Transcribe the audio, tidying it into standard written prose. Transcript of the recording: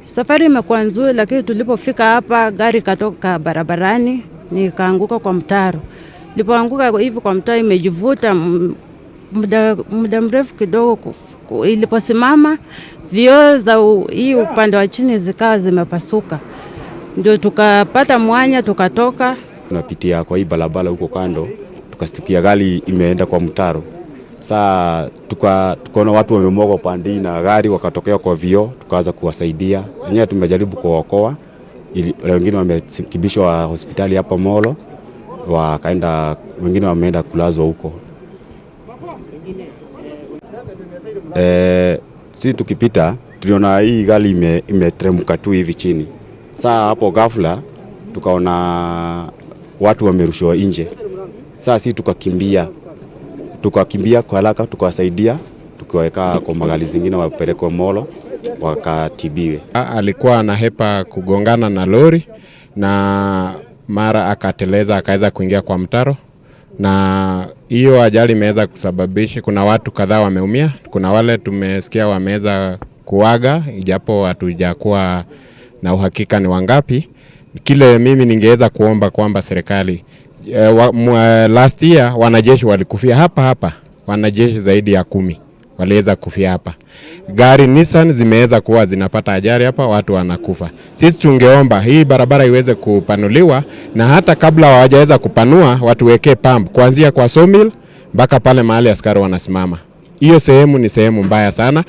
Safari imekuwa nzuri, lakini tulipofika hapa gari ikatoka barabarani nikaanguka kwa mtaro. Nilipoanguka hivi kwa mtaro imejivuta muda mrefu kidogo, iliposimama vioo za hii upande wa chini zikawa zimepasuka, ndio tukapata mwanya tukatoka. Tunapitia kwa hii barabara huko kando, tukastukia gari imeenda kwa mtaro. Saa tukaona watu wamemwaga upande na gari wakatokea kwa vioo, tukaanza kuwasaidia. Wenyewe tumejaribu kuwaokoa, wengine wamekimbishwa hospitali hapa Molo, wakaenda, wengine wameenda kulazwa huko. Sisi tukipita tuliona hii gari imeteremka tu hivi chini. Saa hapo ghafla tukaona watu wamerushwa nje. Saa sisi tukakimbia kwa haraka, tukawasaidia, tukiwaweka kwa magari zingine wapelekwe Molo wakatibiwe. Alikuwa anahepa kugongana na lori na mara akateleza akaweza kuingia kwa mtaro, na hiyo ajali imeweza kusababisha kuna watu kadhaa wameumia. Kuna wale tumesikia wameweza kuaga, ijapo hatujakuwa na uhakika ni wangapi. Kile mimi ningeweza kuomba kwamba serikali last year wanajeshi walikufia hapa hapa, wanajeshi zaidi ya 10 waliweza kufia hapa. Gari Nissan zimeweza kuwa zinapata ajali hapa, watu wanakufa. Sisi tungeomba hii barabara iweze kupanuliwa, na hata kabla hawajaweza kupanua watuwekee pump kuanzia kwa sawmill mpaka pale mahali askari wanasimama. Hiyo sehemu ni sehemu mbaya sana.